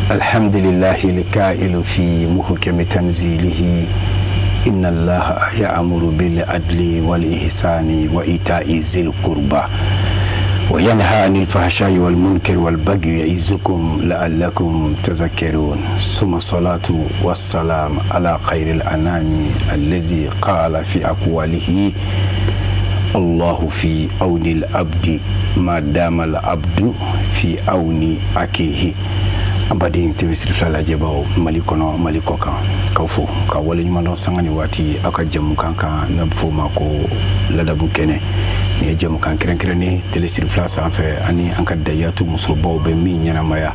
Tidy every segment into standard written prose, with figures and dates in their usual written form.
الحمد لله الكائل في محكم تنزيله إن الله يأمر بالعدل والإحسان وإيتاء ذي القربى وينهى عن الفحشاء والمنكر والبغي يعظكم لعلكم تذكرون ثم الصلاة والسلام على خير الأنام الذي قال في أقواله الله في عون العبد ما دام العبد في عون أخيه. An baden TV Siri Fila lajɛbaw, Mali kɔnɔ, Mali kɔ kan, k'aw fo ka waleɲuman dɔn sanga ni waati aw ka jamukan kan n'a bɛ f'o ma ko Ladamu Kɛnɛ. Nin ye jamukan kɛrɛnkɛrɛnnen Télé Siri Fila sanfɛ, ani an ka dayatu musobaw bɛ min ɲɛnamaya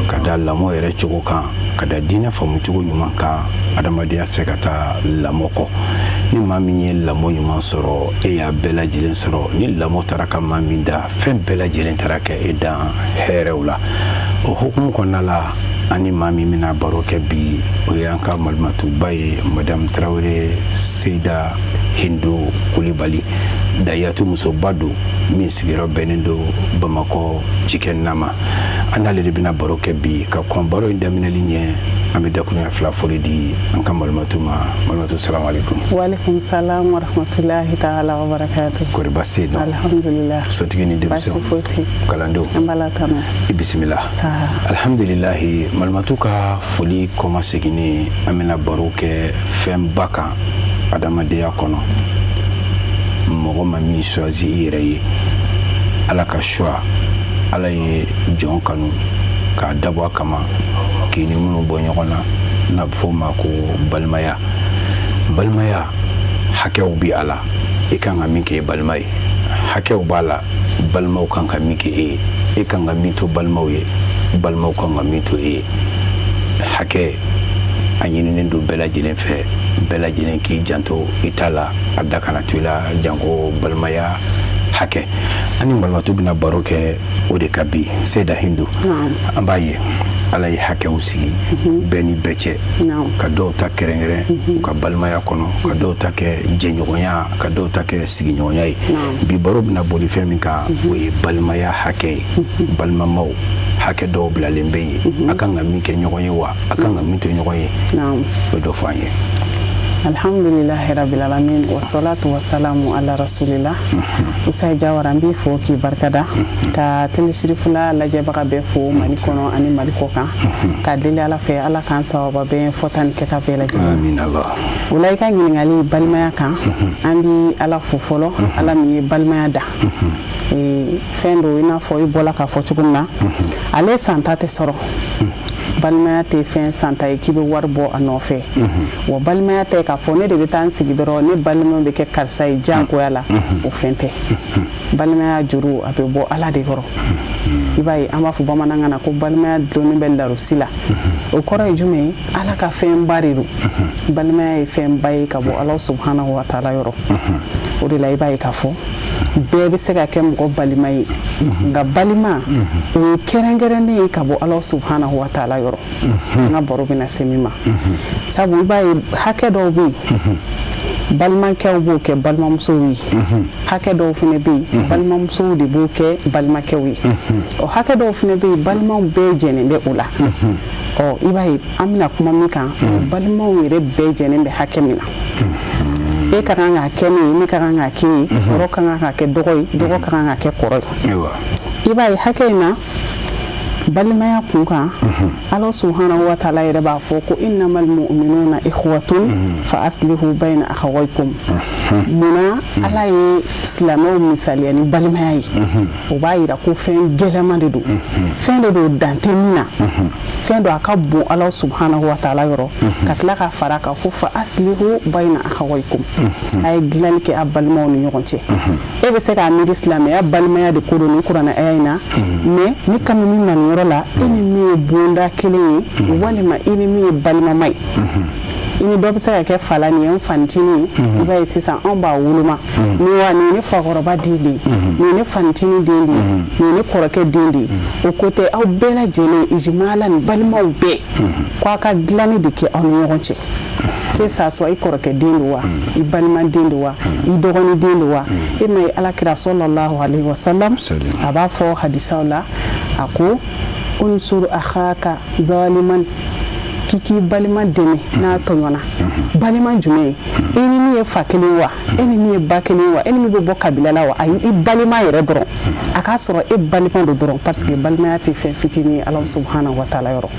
ka da lamɔ yɛrɛ cogo kan, ka da diinɛ faamu cogo ɲuman kan. Adamadenya se ka taa lamɔ kɔ. Ni maa min ye lamɔ ɲuman sɔrɔ, e y'a bɛɛ lajɛlen sɔrɔ. Ni lamɔ taara ka maa min da, fɛn bɛɛ lajɛlen taara kɛ e dan hɛrɛw la. O hukumu kɔnɔna la, ani maa min bɛna baro kɛ bi, o y'an ka malimatuba ye, Madame Tarawele Seyida Hindu Kulibali. Dayatu musoba don min sigiyɔrɔ bɛnnen don Bamakɔ Cikɛnna ma. An n'ale de bɛna baro kɛ bi. Ka kɔn baro in daminɛli ɲɛ, an bɛ dakurunya fila foli di an ka malimatu ma. Malimatu, salamu aleykum. Waaleykum salam wa rahmatulahi taala wa barakatu. Kɔri baasi tɛ yen nɔ? Alhamdulillah. Sotigi ni Baasi denmisɛnw? Foyi tɛ. Kalandenw? An b'Ala tanu. I bisimila. Saa. Alhamdulilahi. Malimatu ka foli kɔma seginni, an bɛna baro kɛ fɛnba kan adamadenya kɔnɔ. Mɔgɔ ma min choisi i yɛrɛ ye, Ala ka choix. Ala ye jɔn kanu k'a dabɔ a kama k'i ni minnu bɔ ɲɔgɔn na, n'a bɛ fɔ o ma ko balimaya. Balimaya hakɛw bi a la, i kan ka min kɛ i balima ye. Hakɛw b'a la, balimaw kan ka min kɛ e ye, e kan ka min to balimaw ye, balimaw kan ka min to e ye. Hakɛ a ɲininen don bɛɛ lajɛlen fɛ, bɛɛ lajɛlen k'i janto i ta la, a da kana to i la, janko balimaya hakɛ. Ani malimatu bɛna baro kɛ o de ka bi. Seyida Hindu, an b'a ye Ala ye hakɛw sigi bɛɛ ni bɛɛ cɛ, ka dɔw ta kɛrɛnkɛrɛn u ka balimaya kɔnɔ, ka dɔw ta kɛ jɛɲɔgɔnya, ka dɔw ta kɛ sigiɲɔgɔnya ye. Bi baro bɛna boli fɛn min kan, o ye balimaya hakɛ ye. Balimamaw, hakɛ dɔw bilalen bɛ yen, a kan ka min kɛ ɲɔgɔn ye wa a kan ka min to ɲɔgɔn ye, o dɔ fɔ an ye. Alhamdulilahi rabbil alamin, wasalatu wasalamu ala rasulillah. Isa Jawara, n b'i fo k'i barikada, ka Télé Siri Fila lajɛbaga bɛɛ fo, Mali kɔnɔ ani Mali kɔ kan, k'a deli Ala fɛ, Ala k'an sababa bɛn fɔta ni kɛta bɛɛ lajɛlen. Amin Allah. O la, i ka ɲininkali balimaya kan, an bi Ala fo fɔlɔ, Ala min ye balimaya da. Fɛn don, i n'a fɔ i bɔla k'a fɔ cogo min na, ale santa tɛ sɔrɔ. Balimaya tɛ fɛn santa ye k'i bɛ wari bɔ a nɔfɛ. Wa balimaya tɛ k'a fɔ ne de bɛ taa n sigi dɔrɔn, ne balima bɛ kɛ karisa ye diyagoya la, o fɛn tɛ. Balimaya juru, a bɛ bɔ Ala de yɔrɔ. I b'a ye, an b'a fɔ bamanankan na ko balimaya dulonnen bɛ larusi la. O kɔrɔ ye jumɛn ye? Ala ka fɛnba de don. Balimaya ye fɛnba ye ka bɔ Ala subhanahu wa taala yɔrɔ. O de la, i b'a ye k'a fɔ bɛɛ bɛ se ka kɛ mɔgɔ balima ye, nka balima, o ye kɛrɛnkɛrɛnnen ye ka bɔ Ala subhanahu wa taala yɔrɔ. An ka baro bɛna se min ma, sabu i b'a ye, hakɛ dɔw bɛ yen, balimakɛw b'o kɛ balimamusow ye. Hakɛ dɔw fana bɛ yen, balimamusow de b'o kɛ balimakɛw ye. Ɔ, hakɛ dɔw fana bɛ yen, balimaw bɛɛ jɛnen bɛ o la. Ɔ, i b'a ye, an bɛna kuma min kan, balimaw yɛrɛ bɛɛ jɛnen bɛ hakɛ min na, e ka kan k'a kɛ ne ye, ne ka kan k'a kɛ ye, kɔrɔ ka kan ka kɛ dɔgɔ ye, dɔgɔ ka kan ka kɛ kɔrɔ ye. I b'a ye, hakɛ in na, balimaya kun kan, Ala subhanahu wa taala yɛrɛ b'a fɔ ko innamal mu'minuna ikhwatun fa aslihu bayna akhawaykum. Munna Ala ye silamɛw misaliya ni balimaya ye? O b'a yira ko fɛn gɛlɛman de don, fɛn de don dan tɛ min na, fɛn don a ka bon Ala subhanahu wa taala yɔrɔ. Ka tila ka fara kan ko fa aslihu bayna akhawaykum, a ye dilanni kɛ a balimaw ni ɲɔgɔn cɛ. E bɛ se k'a miiri silamɛya balimaya de ko don nin kuranɛ aya in na, mais ni kami min na nin yɔrɔ la, e ni min ye bonda kelen ye, walima i ni min ye balimama ye, i ni dɔ bɛ se ka kɛ fala, nin ye n fanitinin ye. I b'a ye, sisan anw b'a woloma nin wa, nin ye ne fakɔrɔba den de ye, nin ye ne fanitinin den de ye, nin ye ne kɔrɔkɛ den de ye. O ko tɛ, aw bɛɛ lajɛlen ijimala ni balimaw bɛɛ ko a ka dilanni de kɛ aw ni ɲɔgɔn cɛ, que ça soit i kɔrɔkɛ den don wa, i balima den don wa, i dɔgɔnin den don wa. E ma ye, Alakira sallallahu alaihi wasallam, a b'a fɔ hadisaw la, a ko Unsur akhaka zaliman, k'i k'i balima dɛmɛ n'a tɔɲɔna. Balima jumɛn ye? E ni min ye fa kelen wa, e ni min ye ba kelen wa, e ni min bɛ bɔ kabila la wa? Ayi, i balima yɛrɛ dɔrɔn, a k'a sɔrɔ e balima don dɔrɔn, parce que balimaya tɛ fɛn fitinin ye Ala subhanahu wa taala yɔrɔ.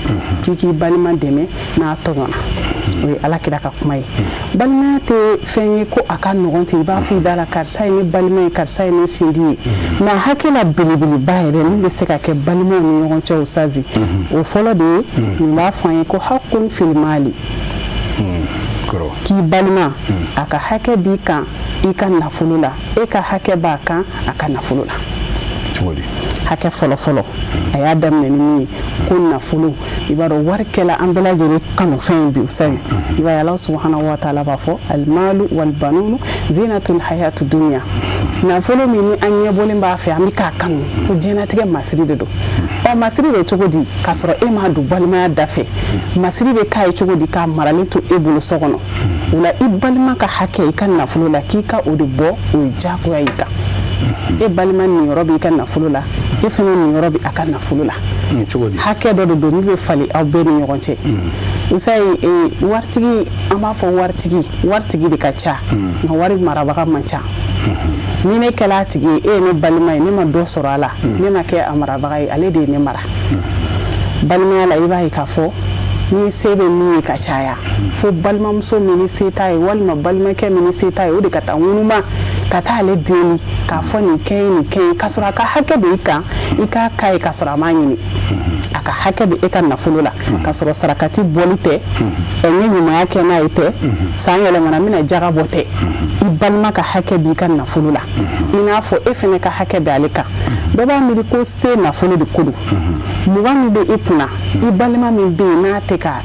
K'i k'i balima dɛmɛ n'a tɔɲɔna, o ye Ala kira ka kuma ye. Balimaya tɛ fɛn ye ko a ka nɔgɔn ten, i b'a fɔ i da la karisa ye ne balima ye, karisa ye ne sindi ye. Mais a hakɛ la belebeleba yɛrɛ min bɛ se ka kɛ balimaw ni ɲɔgɔn cɛ, ustazi, o fɔlɔ de ye nin b'a fɔ an ye ko haqqun fil mali, k'i balima a ka hakɛ b'i kan i ka nafolo la, e ka hakɛ b'a kan a ka nafolo la. Hakɛ fɔlɔ-fɔlɔ a y'a daminɛ ni min ye, ko nafolo. I b'a dɔn wari kɛla an bɛɛ lajɛlen kanufɛn ye bi, ustazi. I b'a ye Ala subhanahu wa taala b'a fɔ almalu walbanunu zinatul hayatu dunya. Nafolo min ni an ɲɛbɔlen b'a fɛ, an bɛ k'a kanu, ko diɲɛnatigɛ masiri de don. Ɔ, masiri bɛ cogo di k'a sɔrɔ e m'a don balimaya da fɛ? Masiri bɛ k'a ye cogo di k'a maralen to e bolo so kɔnɔ? O la, i balima ka hakɛ i ka nafolo la, k'i ka o de bɔ, o ye diyagoya y'i kan. E balima niyɔrɔ b'i ka nafolo la, e fana niyɔrɔ bɛ a ka nafolo la. Hakɛ dɔ de don min bɛ falen aw bɛɛ ni ɲɔgɔn cɛ. Usayi, waritigi, an b'a fɔ waritigi, waritigi de ka ca, nka wari marabaga man ca. Ni ne kɛla a tigi ye, e ye ne balima ye, ne ma dɔ sɔrɔ a la, ne ma kɛ a marabaga ye, ale de ye ne mara balimaya la. I b'a ye k'a fɔ ni se bɛ min ye ka caya, fo balimamuso min ni se t'a ye walima balimakɛ min ni se t'a ye, o de ka taa ŋunuma ka taa ale deli k'a fɔ nin kɛ ye, nin kɛ ye, k'a sɔrɔ a ka hakɛ don i kan, i k'a k'a ye k'a sɔrɔ a m'a ɲini. A ka hakɛ bɛ e ka nafolo la k'a sɔrɔ sarakati bɔli tɛ, n ye ɲumanya kɛ n'a ye tɛ, san yɛlɛmana n bɛna jaga bɔ tɛ. I balima ka hakɛ b'i ka nafolo la, i n'a fɔ e fɛnɛ ka hakɛ bɛ ale kan. Dɔ b'a miiri ko se nafolo de ko don. 20 min bɛ e kunna, i balima min bɛ yen n'a tɛ ka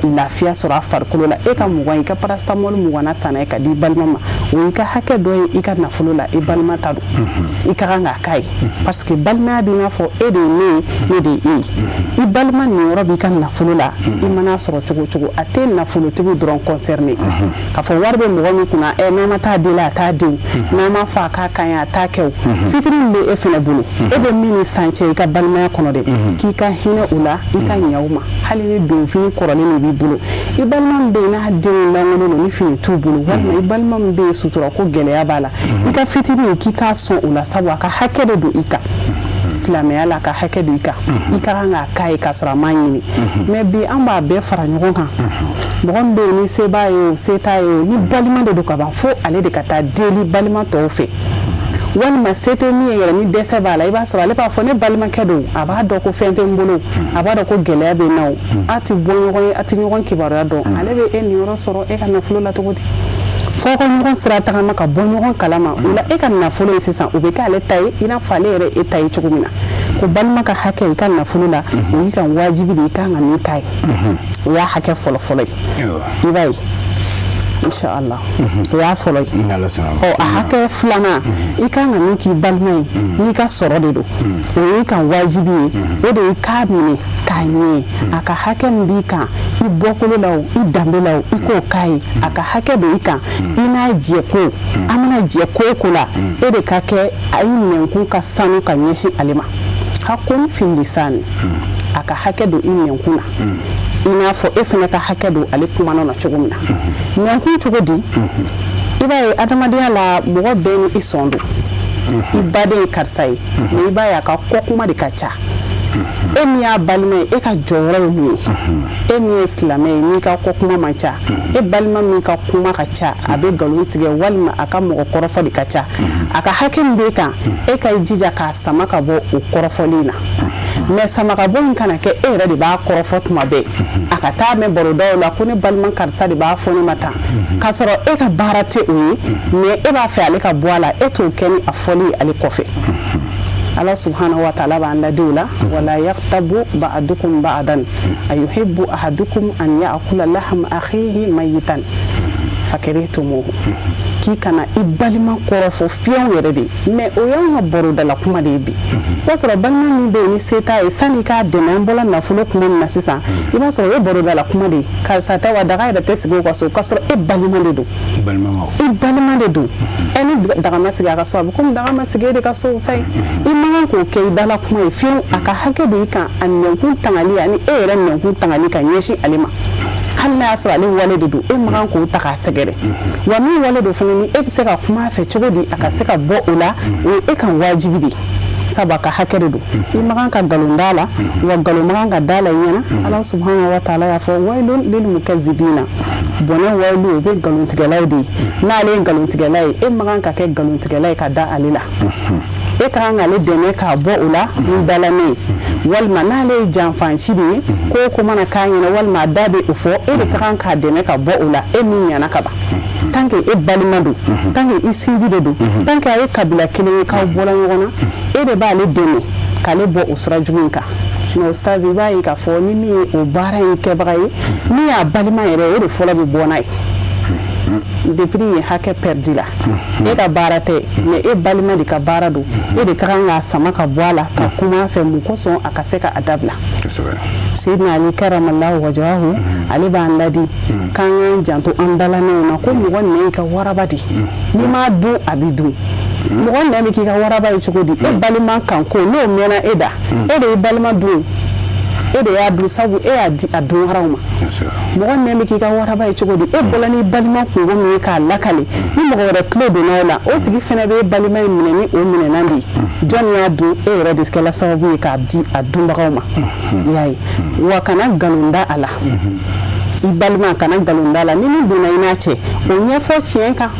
lafiya sɔrɔ a farikolo la, e ka 20, i ka paracetamol 20 na san n'a ye ka di i balima ma, o y'i ka hakɛ dɔ ye i ka nafolo la. I balima ta don, i ka kan k'a k'a ye, parce que balimaya b'i n'a fɔ e de ye ne ye, ne de ye e ye. I balima niyɔrɔ b'i ka nafolo la, i mana sɔrɔ cogo o cogo. A tɛ nafolotigiw dɔrɔn concerné, k'a fɔ wari bɛ mɔgɔ min kunna, ɛ, n'an ma taa deli a t'a denw, n'an ma fɔ a k'a kan ye, a t'a kɛ. O fitiri min bɛ e fɛnɛ bolo, e bɛ min ni san cɛ i ka balimaya kɔnɔ dɛ, k'i ka hinɛ o la, i ka ɲɛ o ma. Hali ni donfini kɔrɔlen de b'i bolo, i balima min bɛ yen n'a denw lankolon don, ni fini t'u bolo, walima i balima min bɛ yen sutura ko gɛlɛya b'a la, i ka fitinin k'i k'a sɔn o la, sabu a ka hakɛ de don i kan silamɛya la. A ka hakɛ don i kan, i ka kan k'a k'a ye k'a sɔrɔ a m'a ɲini. Mais bi an b'a bɛɛ fara ɲɔgɔn kan. Mɔgɔ min bɛ yen ni se b'a ye o, se t'a ye o, ni balima de don ka ban, fo ale de ka taa deli balima tɔw fɛ, walima se tɛ min ye yɛrɛ, ni dɛsɛ b'a la, i b'a sɔrɔ ale b'a fɔ ne balimakɛ don, a b'a dɔn ko fɛn tɛ n bolo, a b'a dɔn ko gɛlɛya bɛ n na. O a tɛ bɔ ɲɔgɔn ye, a tɛ ɲɔgɔn kibaruya dɔn, ale bɛ e niyɔrɔ sɔrɔ e ka nafolo la cogo di? Fo ka ɲɔgɔn sira tagama ka bɔ ɲɔgɔn kalama. O la, e ka nafolo ye sisan, o bɛ kɛ ale ta ye, i n'a fɔ ale yɛrɛ e ta ye cogo min na. Ko balima ka hakɛ i ka nafolo la, o y'i kan wajibi de, i kan ka min k'a ye, o y'a hakɛ fɔlɔ-fɔlɔ ye. I b'a ye, inshallah, o y'a fɔlɔ ye. Ɔ, a hakɛ filanan, i kan ka min k'i balima ye n'i ka sɔrɔ de don, o y'i kan wajibi ye. O de ye k'a minɛ k'a ɲɛ. A ka hakɛ min b'i kan i bɔkolo la o, i danbe la o, i k'o k'a ye. A ka hakɛ don i kan, i n'a jɛ ko, an mana jɛ ko o ko la, e de ka kɛ a i nɛnkun ka sanu ka ɲɛsin ale ma. Haqqun fil lisani, a ka hakɛ don i nɛnkun na, i n'a fɔ e fana ka hakɛ don ale kumana na cogo min na. Nɛnkun cogo di? I b'a ye adamadenya la, mɔgɔ bɛɛ ni i sɔn don. I baden ye karisa ye, mais i b'a ye a ka kɔkuma de ka ca. E min y'a balima ye, e ka jɔyɔrɔ ye mun ye? E min ye silamɛ ye, n'i ka kɔkuma man ca, e balima min ka kuma ka ca, a bɛ nkalon tigɛ walima a ka mɔgɔ kɔrɔfɔ de ka ca, a ka hakɛ min b'e kan, e ka i jija k'a sama ka bɔ o kɔrɔfɔli in na. Mais sama ka bɔ in kana kɛ e yɛrɛ de b'a kɔrɔfɔ tuma bɛɛ, a ka taa mɛn barodaw la ko ne balima karisa de b'a fɔ ne ma tan, k'a sɔrɔ e ka baara tɛ o ye, mais e b'a fɛ ale ka bɔ a la. E t'o kɛ ni a fɔli ye ale kɔfɛ. Ala subhanahu wa ta'ala b'an ladi o la: wala yaghtabu ba'dukum ba'dan ayuhibbu ahadukum an ya'kula lahma akhihi mayitan. Fakarihtumu, k'i kana i balima kɔrɔfɔ fiyewu yɛrɛ de. Mais o y'anw ka barodala kuma de ye bi. I b'a sɔrɔ balima min bɛ yen ni se t'a ye, sani i k'a dɛmɛ, an bɔla nafolo kuma min na sisan, i b'a sɔrɔ o ye barodala kuma de ye. Karisa tɛ wa, daga yɛrɛ tɛ sigi o ka so, k'a sɔrɔ e balima de don. I balima de don. Ɛ, ni daga ma sigi a ka so, a bɛ komi daga ma sigi e de ka so sa. I man kan k'o kɛ i dala kuma ye fiyewu. A ka hakɛ don i kan, a nɛnkun tangali ani e yɛrɛ nɛnkun tangali ka ɲɛsin ale ma. Hali n'a y'a sɔrɔ ale wale de don, e man kan k'o ta k'a sɛgɛrɛ. Wa min wale don fana, ni e bɛ se ka kuma a fɛ cogo di a ka se ka bɔ o la, o ye e kan wajibi de ye, sabu a ka hakɛ de don. I man kan ka nkalon da la, wa nkalon man kan ka da la i ɲɛna. Ala subhanahu wa taala y'a fɔ: wailun lil mukazibina, bɔnɛ wayilu o bɛ nkalontigɛlaw de ye. N'ale ye nkalontigɛla ye, e man kan ka kɛ nkalontigɛla ye ka da ale la. E ka kan k'ale dɛmɛ k'a bɔ o la ni dalamɛ ye. Walima n'ale ye janfanci de ye, ko o ko mana k'a ɲɛna, walima a da bɛ o fɔ, e de ka kan k'a dɛmɛ ka bɔ o la, e min ɲɛna ka ban. Tant que e balima don, tant que i sinji de don, tant que a ye kabila kelen ye k'aw bɔra ɲɔgɔn na, e de b'ale dɛmɛ k'ale bɔ o sira jugu in kan. Mais ustaz, i b'a ye k'a fɔ ni min ye o baara in kɛbaga ye, min y'a balima yɛrɛ, o de fɔlɔ bɛ bɔ n'a ye. Depuis yen, hakɛ perdu la. E ka baara tɛ, mais e balima de ka baara don. E de ka kan k'a sama ka bɔ a la, ka kuma a fɛ mun kosɔn a ka se ka a dabila. Seydina Ali karamallahu wajahu, ale b'an ladi k'an k'an janto an dalamɛnw na, ko mɔgɔ nɛn y'i ka waraba de, n'i m'a dun a b'i dun. Mɔgɔ nɛn bɛ k'i ka waraba ye cogo di? E balima kan ko n'o mɛnna e da, e de y'i balima dun, e de y'a dun, sabu e y'a di a dunwaraw ma. Mɔgɔ nɛn bɛ k'i ka waraba ye cogo di? E bɔla n'i balima kungo min ye k'a lakale, ni mɔgɔ wɛrɛ tulo donna o la, o tigi fana bɛ e balima in minɛ ni o minɛnan de ye. Jɔnni y'a dun? E yɛrɛ de kɛla sababu ye k'a di a dunbagaw ma. I y'a ye wa? Kana nkalon da a la. I balima, kana nkalon da la. Ni min donna i n'a cɛ, o ɲɛfɔ tiɲɛ kan.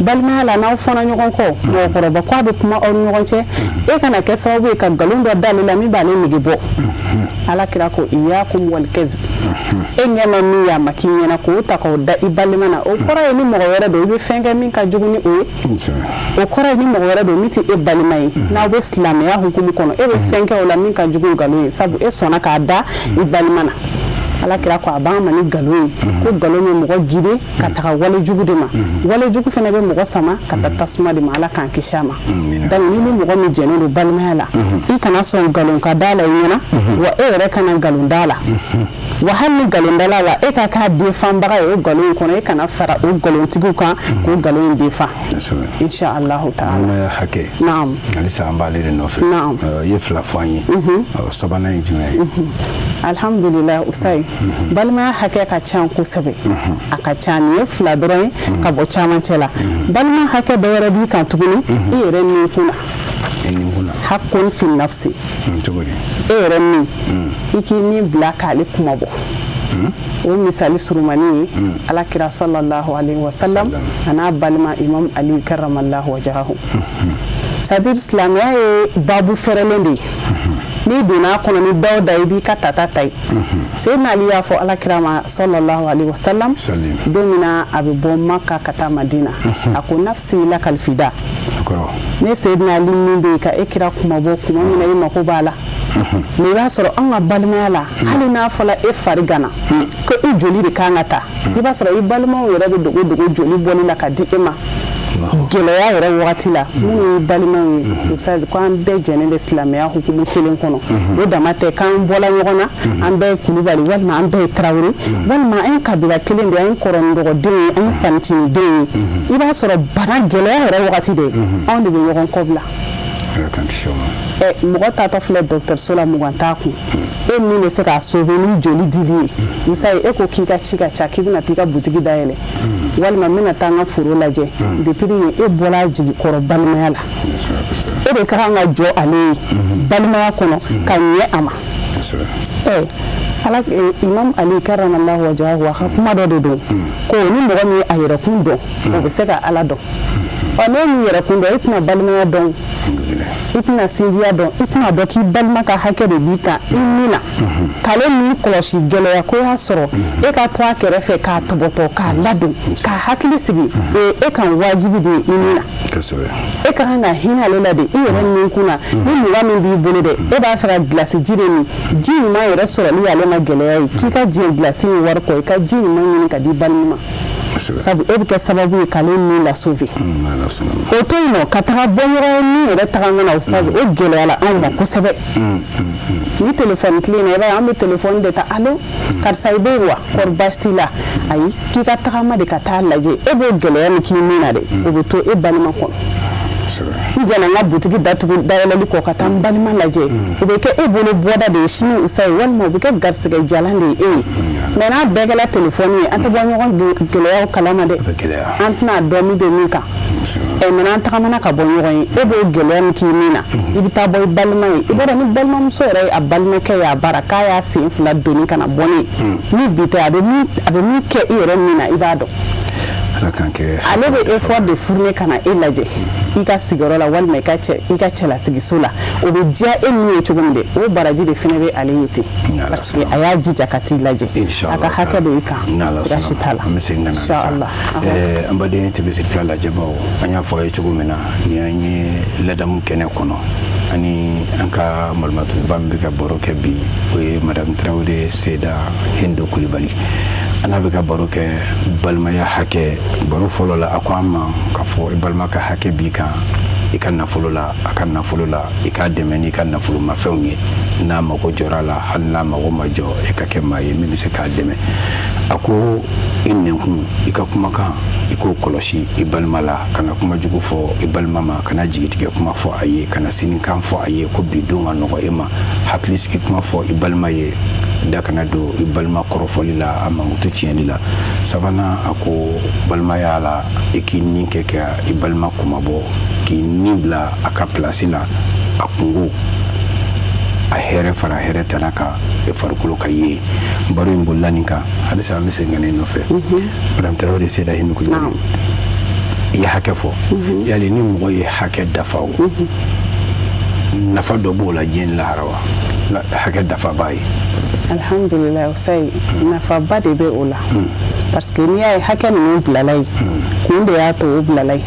Balimaya la, n'aw fɔra ɲɔgɔn kɔ, mɔgɔkɔrɔba ko a bɛ kuma aw ni ɲɔgɔn cɛ, e kana kɛ sababu ye ka nkalon dɔ d'ale la min b'ale nege bɔ. Ala kira ko: iyakum wal kazib. E ɲɛ ma min ye, a ma k'i ɲɛna, k'o ta k'o da i balima na, o kɔrɔ ye ni mɔgɔ wɛrɛ don, i bɛ fɛn kɛ min ka jugu ni o ye. O kɔrɔ ye ni mɔgɔ wɛrɛ don min tɛ e balima ye, n'aw bɛ silamɛya hukumu kɔnɔ, e bɛ fɛn kɛ o la min ka jugu nkalon ye, sabu e sɔnna k'a da i balima na. Ala kira ko a b'an ma ni nkalon ye, ko nkalon bɛ mɔgɔ gide ka taga wale jugu de ma, wale jugu fana bɛ mɔgɔ sama ka taa tasuma de ma. Ala k'an kisi a ma. Donc ni ni mɔgɔ min jɛnnen don balimaya la, i kana sɔn nkalon ka da la i ɲɛna, wa e yɛrɛ kana nkalon da la. Wa hali ni nkalon dala la, e ka k'a defanbaga ye o nkalon in kɔnɔ, e kana fara o nkalontigiw kan k'o nkalon in defan, insha Allahu taala. Balimaya hakɛ. Naam. Halisa an b'ale de nɔfɛ. Naam. I ye fila fɔ an ye, sabanan ye jumɛn ye? Alhamdulillah, usayi, balimaya hakɛ ka ca kosɛbɛ, a ka ca. Nin ye fila dɔrɔn ye ka bɔ caman cɛ la. Balima hakɛ dɔ wɛrɛ b'i kan tuguni, i yɛrɛ ni kun na. I ni kun na. Hakun fi nafsi. Cogo di? E yɛrɛ min, i k'i ni bila k'ale kuma bɔ. O misali surumani ye ala kira sallallahu alaihi wasallam a n'a balima Imam Ali karamallahu wajahu. C'est à dire, silamɛya ye babu fɛrɛlen de ye. N'i donna a kɔnɔ ni da o da, i b'i ka tata ta ye. Seydina Ali y'a fɔ ala kira ma sallallahu alaihi wasallam Salim. don min na a bɛ bɔ Maka ka taa Madina, a ko: nafsi lakal fida. Kɔrɔ. Ne Seydina Ali min bɛ yen ka e kira kuma bɔ kuma min na i mako b'a la. Mais i b'a sɔrɔ anw ka balimaya la, hali n'a fɔra e fari gana ko i joli de kan ka ta, i b'a sɔrɔ i balimaw yɛrɛ bɛ dogo dogo joli bɔli la ka di e ma gɛlɛya yɛrɛ wagati la. Minnu ye balimaw ye, ustaz, ko an bɛɛ jɛnnen bɛ silamɛya hukumu kelen kɔnɔ, o dama tɛ k'an bɔla ɲɔgɔn na, an bɛɛ ye Kulubali, walima an bɛɛ ye Tarawele, walima an ye kabila kelen de ye, an ye kɔrɔ ni dɔgɔdenw ye, an ye fanicinidenw ye, i b'a sɔrɔ bana gɛlɛya yɛrɛ wagati de, anw de bɛ ɲɔgɔn kɔbila. Ala k'an kisi o ma. Ɛ, mɔgɔ taatɔ filɛ dɔgɔtɔrɔso la, 20 t'a kun, e min bɛ se k'a sauver ni joli dili ye, misali, e ko k'i ka ci ka ca, k'i bɛna t'i ka butigi dayɛlɛ, walima n bɛna taa n ka foro lajɛ. Depuis yen, e bɔra a jigi kɔrɔ balimaya la. Kosɛbɛ, kosɛbɛ. E de ka kan ka jɔ ale ye balimaya kɔnɔ ka ɲɛ a ma. Kosɛbɛ. Ɛ ala, Imam Ali karamallahu wajahu, a ka kuma dɔ de don ko ni mɔgɔ min ye a yɛrɛkun dɔn, o bɛ se ka Ala dɔn. Ɔ, n'e m'i yɛrɛkun dɔn, e tɛna balimaya dɔn, i tɛna sinjiya dɔn, i tɛna dɔn k'i balima ka hakɛ de b'i kan i min na k'ale min kɔlɔsi. Gɛlɛya ko y'a sɔrɔ, e ka to a kɛrɛfɛ k'a tɔbɔtɔ, k'a ladon, k'a hakili sigi, o ye e kan wajibi de ye i min na. E ka kan ka hinɛ ale la de, i yɛrɛ min kun na. Ni 20 min b'i bolo dɛ, e b'a fɛ ka gilasi ji de min, ji ɲuman yɛrɛ sɔrɔli y'ale ma gɛlɛya ye, k'i ka jɛn gilasi in wari kɔ, i ka ji ɲuman ɲini ka di balima ma. Sabu e bɛ kɛ sababu ye k'ale ni lasauver. O to yen nɔ, ka taga bɔ ɲɔgɔn ye ni yɛrɛ tagama na, ustaz, o gɛlɛyala anw ma kosɛbɛ. Ni telefɔni tile in na, i b'a ye an bɛ telefɔni de ta: "Allo, karisa, i bɛ yen wa? Kɔri baasi t'i la?" Ayi, k'i ka tagama de ka taa lajɛ. E b'o gɛlɛya min k'i min na dɛ, o bɛ to e balima kɔnɔ. N jɛna n ka butigi datugu dayɛlɛli kɔ ka taa n balima lajɛ, o bɛ kɛ e bolo bɔda de ye sini, usa ye, walima o bɛ kɛ garisɛgɛ jalan de ye e ye. Mais n'a bɛɛ kɛla telefɔni ye, an tɛ bɔ ɲɔgɔn gɛlɛyaw kalama dɛ, an tɛna dɔn min bɛ min kan. Ɛ, mais n'an tagamana ka bɔ ɲɔgɔn ye, e b'o gɛlɛya min k'i min na, i bɛ taa bɔ i balima ye. I b'a dɔn, ni balimamuso yɛrɛ ye a balimakɛ ye a bara k'a y'a sen fila doni ka na bɔ ne ye ni bi tɛ, a bɛ min kɛ i yɛrɛ min na, i b'a dɔn. Ala k'an kɛ. Ale bɛ effort de fournir ka na e lajɛ i ka sigiyɔrɔ la, walima i ka cɛlasigiso la. O bɛ diya e min ye cogo min dɛ, o baraji de fana bɛ ale ye ten, parce que a y'a jija ka t'i lajɛ, a ka hakɛ don i kan, sira si t'a la. An bɛ segin ka na. Inshallah. An baden TV fila lajɛbaw, an y'a fɔ a ye cogo min na, ni an ye ladamu kɛnɛ kɔnɔ, ani an ka malimatuba min bɛ ka baro kɛ bi, o ye Madame Tarawele Seda Hendo Kulibali. An n'a bɛ ka baro kɛ balimaya hakɛ. Baro fɔlɔ la, a ko an ma k'a fɔ i balima ka hakɛ b'i kan i ka nafolo la, a ka nafolo la, i k'a dɛmɛ n'i ka nafolomafɛnw ye. N'a mago jɔra a la, hali n'a mago ma jɔ, e ka kɛ maa ye min bɛ se k'a dɛmɛ. A ko i nɛnkun, i ka kumakan, i k'o kɔlɔsi i balima la, kana kuma jugu fɔ i balima ma, kana jigitigɛ kuma fɔ a ye, kana sinikan fɔ a ye ko bi don ka nɔgɔ e ma. Hakili sigi kuma fɔ i balima ye, da kana don i balima kɔrɔfɔli la, a mankutu tiɲɛli la. Sabanan, a ko balimaya la, i k'i nin kɛ ka i balima kumabɔ, k'i nin bila a ka pilasi la, a kungo, a hɛrɛ fara hɛrɛ tana kan, e farikolo ka ye. Baro in bolila nin kan. Halisa an bɛ segin ka na i nɔfɛ, Madame Tarawele Seda Hindu Kulibali. I ye hakɛ fɔ. Yali ni mɔgɔ ye hakɛ dafa, o nafa dɔ b'o la diɲɛ ni lahara wa, hakɛ dafa b'a ye? Alhamdulilayi, Osayi, nafaba de bɛ o la, parce que n'i y'a ye hakɛ ninnu bilala yen, kun de y'a to o bilala yen.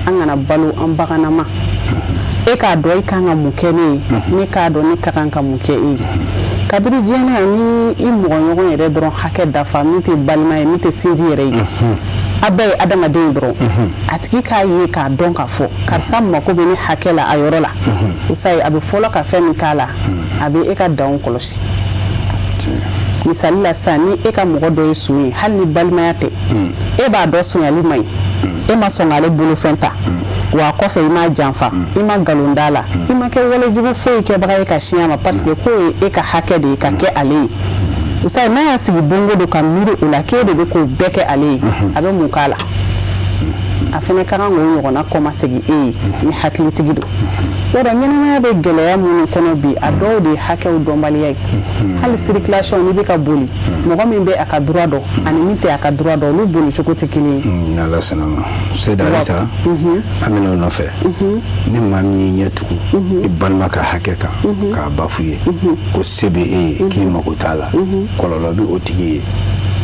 An kana balo an baganama. E k'a dɔn i kan ka mun kɛ ne ye, ne k'a dɔn ne ka kan ka mun kɛ e ye. Kabiri diɲɛ na yan, ni i mɔgɔ ɲɔgɔn yɛrɛ dɔrɔn hakɛ dafa, min tɛ balima ye, min tɛ sinji yɛrɛ ye, a bɛɛ ye adamaden ye dɔrɔn, a tigi k'a ye k'a dɔn k'a fɔ karisa mako bɛ ne hakɛ la a yɔrɔ la, Osayi, a bɛ fɔlɔ ka fɛn min k'a la, a bɛ e ka danw kɔlɔsi. Misali la sisan, ni e ka mɔgɔ dɔ ye son ye, hali ni balimaya tɛ, e b'a dɔn sonyali man ɲi, e ma sɔn k'ale bolofɛn ta, wa a kɔfɛ i m'a janfa, i ma nkalon da la, i ma kɛ walejugu foyi kɛbaga ye ka sin a ma, parce que k'o ye e ka hakɛ de ye ka kɛ ale ye. Usayi, n'a y'a sigi don o don ka miiri o la k'e de bɛ k'o bɛɛ kɛ ale ye, a bɛ mun k'a la? A fana ka kan k'o ɲɔgɔnna kɔmasegin e ye ni hakilitigi don. Yɔrɔ ɲɛnamaya bɛ gɛlɛya minnu kɔnɔ bi, a dɔw de ye hakɛw dɔnbaliya ye. Hali circulation, n'i bɛ ka boli, mɔgɔ min bɛ a ka droit dɔn ani min tɛ a ka droit dɔn, olu boli cogo tɛ kelen ye. N'Ala sɔnna ma, Seda, halisa an bɛ n'o nɔfɛ. Ni maa min y'i ɲɛ tugu i balima ka hakɛ kan k'a bafu ye ko se bɛ e ye, k'i mago t'a la, kɔlɔlɔ bɛ o tigi ye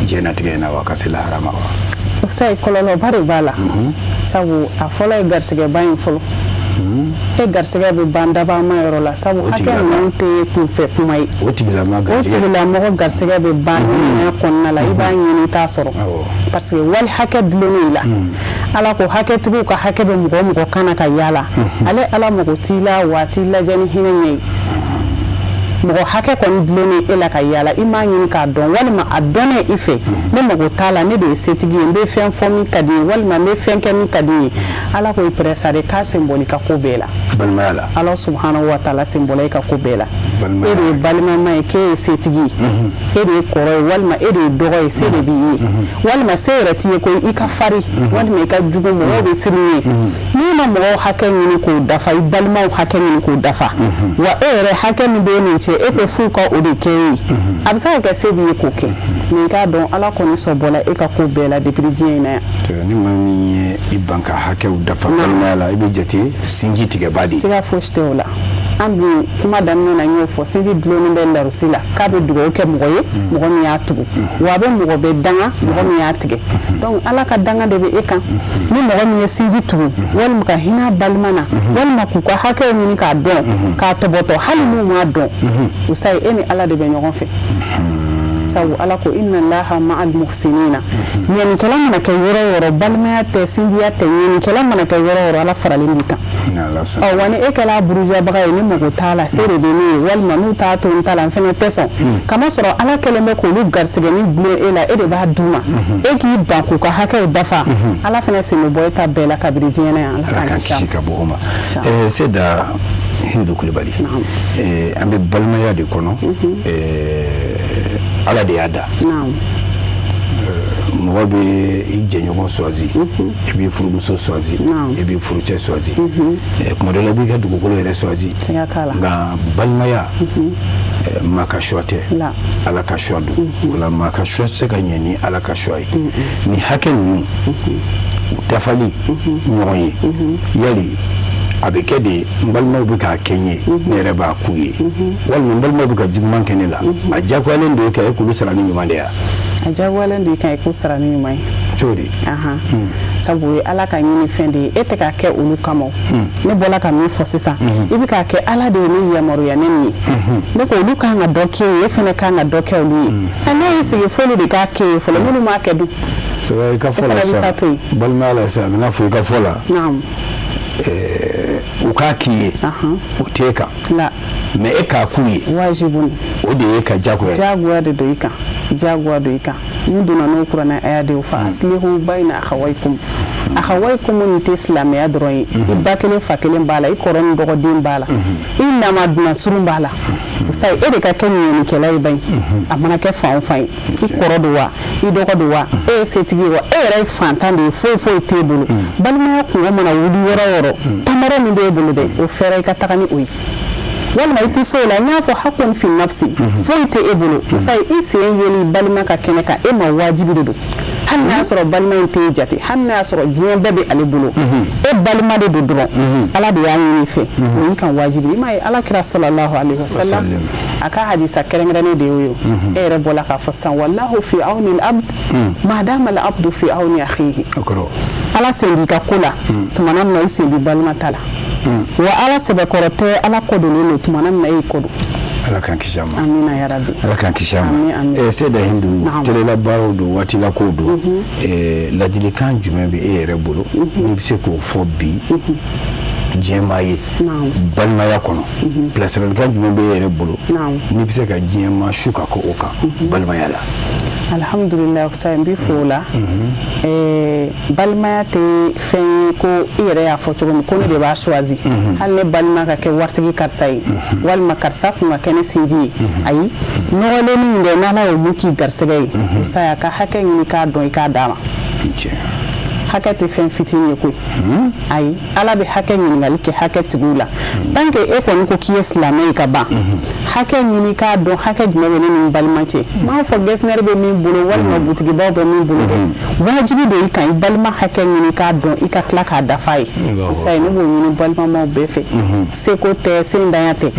diɲɛnatigɛ in na wa, ka se lahara ma wa? Sayi, kɔlɔlɔba de b'a la, sabu a fɔlɔ ye garisɛgɛba in fɔlɔ. E garisɛgɛ bɛ ban dabama yɔrɔ la, sabu O hakɛ tigilama. ninnu tɛ kunfɛ kuma ye. O tigilama O garisɛgɛ tigilamɔgɔ garisɛgɛ bɛ ban ɲɛnamaya kɔnɔna la, i b'a ɲini, i t'a sɔrɔ, parce que wali hakɛ dulonnen i la. Ala ko hakɛtigiw ka hakɛ bɛ mɔgɔ o mɔgɔ kan na ka yaala, ale Ala mago t'i la, wa a t'i lajɛ ni hinɛ ɲɛ ye. Mɔgɔ hakɛ kɔni dulonnen e la ka yaala, i m'a ɲini k'a dɔn, walima a dɔnnen i fɛ, ne mago t'a la, ne de ye setigi ye, n bɛ fɛn fɔ min ka di n ye, walima n bɛ fɛn kɛ min ka di n ye. Ala ko i pressare k'a sen bɔli ka ko bɛɛ la. Balimaya la. Ala subhanahu wa taala sen bɔla i ka ko bɛɛ la. Balimaya. E de ye balimama ye, k'e ye setigi ye, e de ye kɔrɔ ye, walima e de ye dɔgɔ ye, se de b'i ye, walima se yɛrɛ t'i ye ko i ka fari, walima i ka jugu, mɔgɔw bɛ siran i ye. N'i ma mɔgɔw hakɛ ɲini k'o dafa, i balimaw hakɛ ɲini k'o dafa, wa e yɛrɛ hakɛ min bɛ e n'u cɛ, e ko f'u ka o de kɛ e ye, a bɛ se ka kɛ se b'i ye k'o kɛ, mais i k'a dɔn Ala kɔni sɔn bɔla e ka ko bɛɛ la depuis diɲɛ in na yan. Ni maa min ye i ban ka hakɛw dafa balimaya la, i bɛ jate sinji tigɛba de ye. Siga fosi tɛ o la. An dun kuma daminɛ na, n y'o fɔ, sinji dulonnen bɛ larusi la k'a bɛ dugawu kɛ mɔgɔ ye, mɔgɔ min y'a tugu, wa a bɛ mɔgɔ bɛ danga, mɔgɔ min y'a tigɛ. Donc Ala ka danga de bɛ e kan. Ni mɔgɔ min ye sinji tugu, walima ka hinɛ a balima na, walima k'u ka hakɛw ɲini k'a dɔn k'a tɔbɔtɔ, hali n'u m'a dɔn, Usayi, e ni Ala de bɛ ɲɔgɔn fɛ. Sabu Ala ko inna Allaha ma'al muhsinina. Ɲɛnikɛla mana kɛ yɔrɔ o yɔrɔ, balimaya tɛ, sinjiya tɛ, ɲɛnikɛla mana kɛ yɔrɔ o yɔrɔ, Ala faralen b'i kan. Ɔ wa ni e kɛra burujabaga ye, ni mago t'a la, se de bɛ ne ye, walima n'u t'a to n ta la, n fana tɛ sɔn, kamasɔrɔ Ala kɛlen bɛ k'olu garisigɛnin dulon e la, e de b'a d'u ma, e k'i ban k'u ka hakɛw dafa, Ala fana sen bɛ bɔ e ta bɛɛ la kabiri diɲɛ na yan. Ala k'an kisi ka bɔ o ma. Seyida Hindu Kulubali, an bɛ balimaya de kɔnɔ, Ala de y'a da. Mɔgɔ bɛ i jɛɲɔgɔn choisi, i b'i furumuso choisi, i b'i furucɛ choisi, tuma dɔ la i b'i ka dugukolo yɛrɛ choisi, nka balimaya, maa ka choix tɛ, Ala ka choix don. O la maa ka choix tɛ se ka ɲɛ ni Ala ka choix ye. Ni hakɛ ninnu u dafali ɲɔgɔn ye, yali a bɛ kɛ de n balimaw bɛ k'a kɛ n ye, ne yɛrɛ b'a k'u ye, walima n balimaw bɛ ka juguman kɛ ne la, a diyagoyalen don e kan e k'olu sara ni ɲuman de ye? A diyagoyalen don i kan i k'u sara ni ɲuman ye. Cogo di? Sabu o ye Ala ka ɲini fɛn de ye, e tɛ k'a kɛ olu kama. Ne bɔra ka min fɔ sisan, i bɛ k'a kɛ Ala de ye ne yamaruya ne nin ye. Ne ko olu kan ka dɔ kɛ ye, e fana kan ka dɔ kɛ olu ye. N'e y'i sigi f'olu de k'a kɛ ye fɔlɔ, minnu m'a kɛ dun? I ka fɔ la sisan, balimaya la sisan, a bɛ n'a fɔ i ka fɔ la, u k'a k'i ye, o t'e kan, mais e k'a k'u ye, wajibu, o de ye ka jagoya. Jagoya de don i kan, jagoya don i kan. Mun donna n'o kuranɛ aya de ye, fa aslihu bayna akhawaykum. Akhawaykum nin tɛ silamɛya dɔrɔn ye, i ba kelen fa kelen b'a la, i kɔrɔ ni dɔgɔden b'a la, i nama surun b'a la. Sayi e de ka kɛ ɲɛnikɛla ye bayi, a mana kɛ fan o fan ye, i kɔrɔ don wa, i dɔgɔ don wa, e ye setigi ye wa, e yɛrɛ ye fantan de ye, foyi foyi t'e bolo, balimaya kungo mana wuli yɔrɔ o yɔrɔ, tamaro min b'e bolo dɛ, o fɛɛrɛ i ka taga ni o ye, walima i tɛ se o la, n y'a fɔ hakun fi nafsi, foyi tɛ e bolo, sayi i sen yeli balima ka kɛnɛ kan e ma wajibi de don, hali n'a y'a sɔrɔ balima in t'e jate, hali n'a y'a sɔrɔ diɲɛ bɛɛ bɛ ale bolo, e balima de don dɔrɔn, Ala de y'a ɲini i fɛ, o y'i kan wajibi. I m'a ye Ala kira sallallahu alaihi wasallam a ka hadisa kɛrɛnkɛrɛnnen de y'o ye, e yɛrɛ bɔla k'a fɔ sisan, wallahu fi awni al-abd ma dama al-abdu fi awni akhihi. Ala sen b'i ka ko la tumana min na i sen b'i balima ta la, wa Ala sɛbɛkɔrɔ tɛ, Ala kɔ donnen don tumana min na e y'i kɔ don. Ala k'an kisi a ma. Amina ya Rabbi. Ala k'an kisi a ma. Seyida Hindu, telela baaraw don, waati la kow don, ladilikan jumɛn bɛ e yɛrɛ bolo n'i bɛ se k'o fɔ bi diɲɛmaa ye balimaya kɔnɔ? Bilasiralikan jumɛn bɛ e yɛrɛ bolo n'i bɛ se ka diɲɛmaa su ka kɛ o kan balimaya la? Alhamdulilayi, Usayi, n b'i fo o la. Balimaya tɛ fɛn ye ko i yɛrɛ y'a fɔ cogo min ko ne de b'a choisi, hali ne balima ka kɛ waritigi karisa ye, walima karisa kun ka kɛ ne sinji ye, ayi, nɔgɔlennin in dɛ, n'Ala y'o mun k'i garisɛgɛ ye, Usayi, a ka hakɛ ɲini k'a dɔn, i k'a d'a ma. Hakɛ tɛ fɛn fitinin ye koyi, ayi, Ala bɛ hakɛ ɲininkali kɛ hakɛ tigiw la. Tant que e kɔni ko k'i ye silamɛ ye ka ban, hakɛ ɲini k'a dɔn, hakɛ jumɛn bɛ ne ni n balima cɛ. N m'a fɔ gestionnaire bɛ min bolo walima butigibaw bɛ min bolo dɛ, wajibi don i kan i balima hakɛ ɲini k'a dɔn, i ka tila k'a dafa ye. Usayi, ne b'o ɲini balimamaw bɛɛ fɛ, seko tɛ, sendanya tɛ,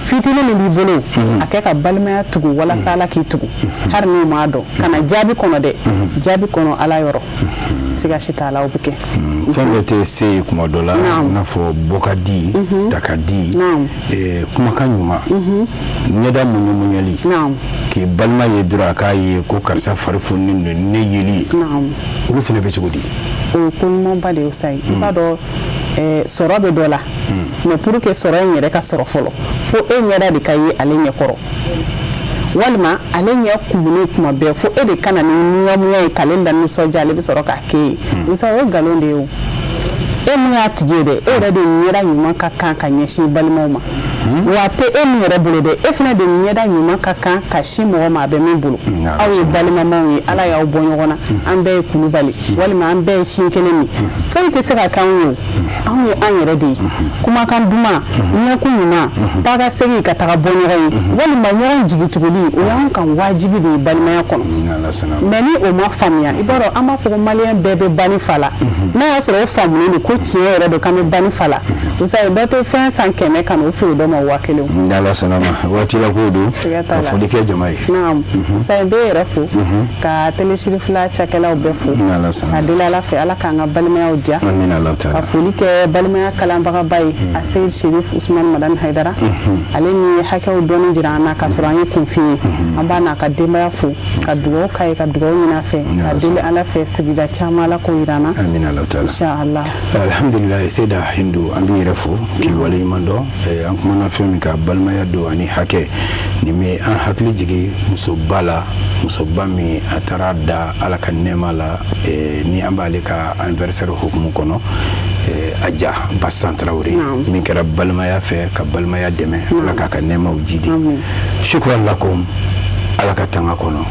fitinin min b'i bolo, a kɛ ka balimaya tugu walasa Ala k'i tugu, hali n'u m'a dɔn, kana jaabi kɔnɔ dɛ, jaabi kɔnɔ Ala yɔrɔ, siga si t'a la, o bɛ kɛ. Fɛn bɛɛ tɛ se ye kuma dɔ la, i n'a fɔ bɔ ka di, ta ka di, kumakan ɲuman, ɲɛda muɲumuɲali, k'i balima ye dɔrɔn a k'a ye ko karisa fari fununen don ne yeli ye, olu fana bɛ cogo di? O ye ko ɲumanba de ye Usayi. I b'a dɔn, sɔrɔ bɛ dɔ la, mais pour que sɔrɔ in yɛrɛ ka sɔrɔ fɔlɔ, fo e ɲɛda de ka ye ale ɲɛkɔrɔ, walima ale ɲɛ kumunen kuma bɛɛ, fo e de ka na ni ŋamuya ye k'ale la nisɔndiya, ale bɛ sɔrɔ k'a kɛ ye. Usayi, o ye nkalon de ye. O e min y'a tigi ye dɛ, e yɛrɛ de ɲɛda ɲuman ka kan ka ɲɛsin balimaw ma, wa a tɛ e min yɛrɛ bolo dɛ, e fana de ɲɛda ɲuman ka kan ka sin mɔgɔ ma a bɛ min bolo. Aw ye balimamaw ye, Ala y'aw bɔ ɲɔgɔn na, an bɛɛ ye kulubali, walima an bɛɛ ye sin kelen min, foyi tɛ se ka k'anw ye, o anw ye an yɛrɛ de ye. Kumakan duman, ɲɛkun ɲuman, taa ka segin ka taga bɔ ɲɔgɔn ye, walima ɲɔgɔn jigi tuguli, o y'anw kan wajibi de ye balimaya kɔnɔ. Mais ni o ma faamuya, i b'a dɔn, an b'a fɔ ko maliyɛn bɛɛ bɛ banni fa la, n'a y'a sɔrɔ o faamulen don ko tiɲɛ yɛrɛ don k'an bɛ banni fa la, Usayi, dɔ tɛ fɛn san 100 ka n'o feere dɔ ma. ma 1000. Ni Ala sɔnna ma, waati la kow don. Siga t'a Ka la. foli kɛ jama ye. Naam, sa bɛ yɛrɛ fo, ka Télé Sirifila cakɛlaw bɛɛ fo. Ni Ala sɔnna. Ka deli Ala fɛ, Ala k'an ka balimayaw diya. Amina Alahu Ka taala. foli kɛ balimaya kalanbagaba ye, a Seyid Sherif Usman Madani Haidara, ale min ye hakɛw dɔɔni jira an na k'a sɔrɔ an ye kunfin ye. An b'a n'a ka denbaya fo, ka dugawu k'a ye, ka dugawu ɲini a fɛ, ka deli Ala fɛ, sigida caman Ala k'o jira an na. Amina Alahu taala. Inshallah. Alhamdulilayi, Seyida Hindu, an b'i yɛrɛ fo k'i waleɲuman dɔn. An kumana fɛn min kan, balimaya don ani hakɛ. Nin bɛ an hakili jigin musoba la, musoba min a taara da Ala ka nɛɛma la, ni an b'ale ka anniversaire hukumu kɔnɔ, Aja Basan Tarawele, min kɛra balimaya fɛ ka balimaya dɛmɛ. Ala k'a ka nɛɛmaw jidi. Amin. Shukran lakum. Ala ka tanga kɔnɔ.